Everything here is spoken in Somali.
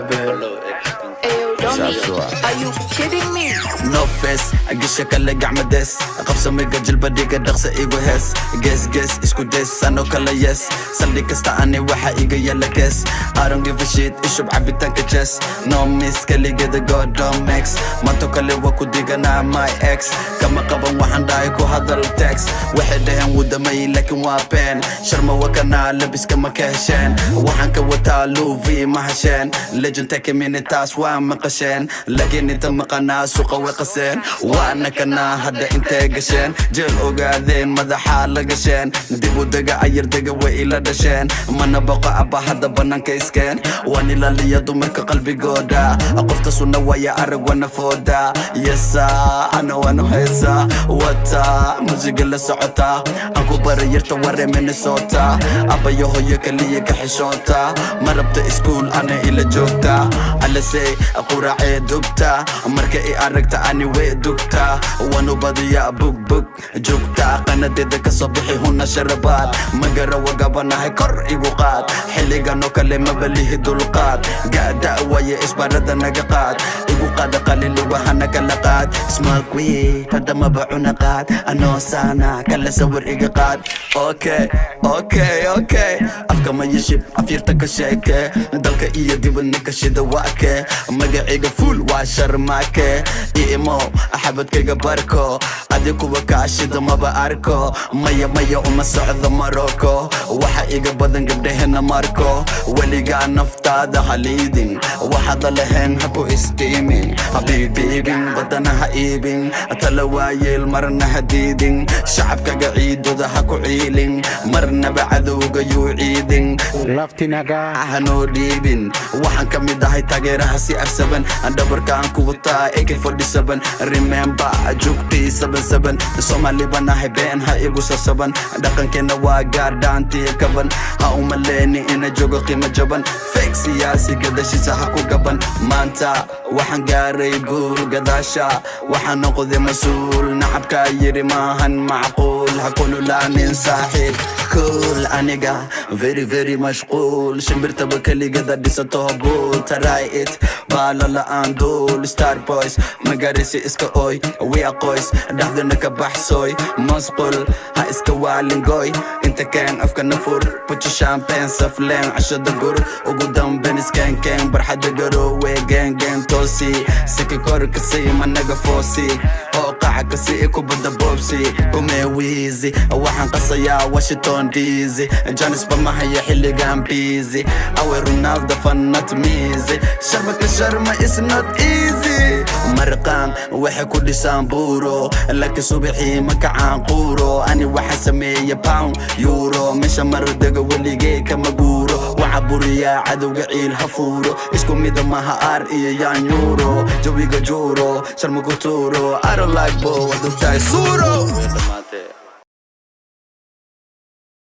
Ayo, dummy, are you kidding me? No face gisha kale gacmades qabsamiga jilbadhiga dhaqsa igu hees gees gees isku des anoo kale yes saldhig kasta ani waxa iga yala kees. I don't give a shit, ishub cabitaanka chess no miss kaligeda godomex maanto kale waa ku diganaa my ex kama qaban waxaan dhahay ku hadal text. Waxay dhaheen wuu damay laakiin waa been sharma wakanaa labiska ma ka hesheen waxaan ka wataa luvi ma hesheen legend takamini taas waa maqasheen laakiin inta maqanaa suuqa way qaseen waana kanaa hadda intay gasheen jeel ogaadeen madaxaa la gasheen dib u dega ayar dega way ila dhasheen mana boqo abba hadda bannaanka iskeen waan ilaaliya dumarka qalbigooda qofta sunna waya arag wana fooda yesa ana waanu heesa wata musiga la socota aan ku bara yarta ware Minnesota abayo hooyo kaliya ka xishoota ma rabta iskuul ana ila joogta alase quraacee dubta marka i aragta ani way dugta waanu badiyaa bug bug joogta qanadeeda kasoo bixi huna sharabaad magara wagabanahay kor igu qaad xilligan oo kale mabalihi dulqaad gada waaye isbarada naga qaad igu qaada qalin lugahana kala qaad smoke weed hadda maba cuna qaad anoo saana kala sawir iga qaad. Okay, okay, okay, afka ma yeshib afyarta ka sheeke dalka iyo dibadna ka shida waake magaciga fuul waa sharmaake imo axabadkayga barko adi kuwa kaashida maba arko maya maya uma socdo Marocco waxa iga badan gabdhahena marko weligaa naftaada haliidin waxaada lahayn ha ku istiimin habiibiibin badana ha iibin tala waayeel marna ha diidin shacabkaga ciidooda ha ku ciilin marnaba cadowga yuu ciidin laftinaga hanoo dhiibin waxaan ka mid ahay taageeraha si arsaban dhabarkaan ku wataa AK47 remember jugtii 77 Soomaali baan ahay been ha igu sasaban dhaqankeena waa gaar dhaantiya kaban ha uma leeni ina joogo qiimo jaban fake siyaasi gadashiisa ha ku gaban maanta waxaan gaaray guul gadaasha waxaan noqday mas-uul nacabkaa yiri maahan macquul ha kululaanin saaxiib cool aniga very very mashquul shimbirtaba keligada dhisato buul try it baala la'aan duul star boys magarisi iska oy we are qoys dhexdana ka baxsooy masqul ha iska waalingoy inta keen afkana fur buji champagne safleen cashada gur ugu damben iskeenkeen barxadda garoowe geengeen toosi sika kor kasii managa foosi oo qaca kasii kubadda boobsi kumee wiizi waxaan qasayaa Washington DC Janis bamahaya xilligan busy awe Ronaldo fanat mizi sharma ka sharma is not easy marqaan waxay ku dhisaan buuro laakiin subaxii ma kacaan quuro ani waxa sameeya pound euro meesha mardega weligay kama guuro waxa buriyaa cadowga ciil ha fuuro isku mida maha ar iyo yaan euro jawiga juuro sharma ku tuuro. I don't like bo wadogtahay suuro.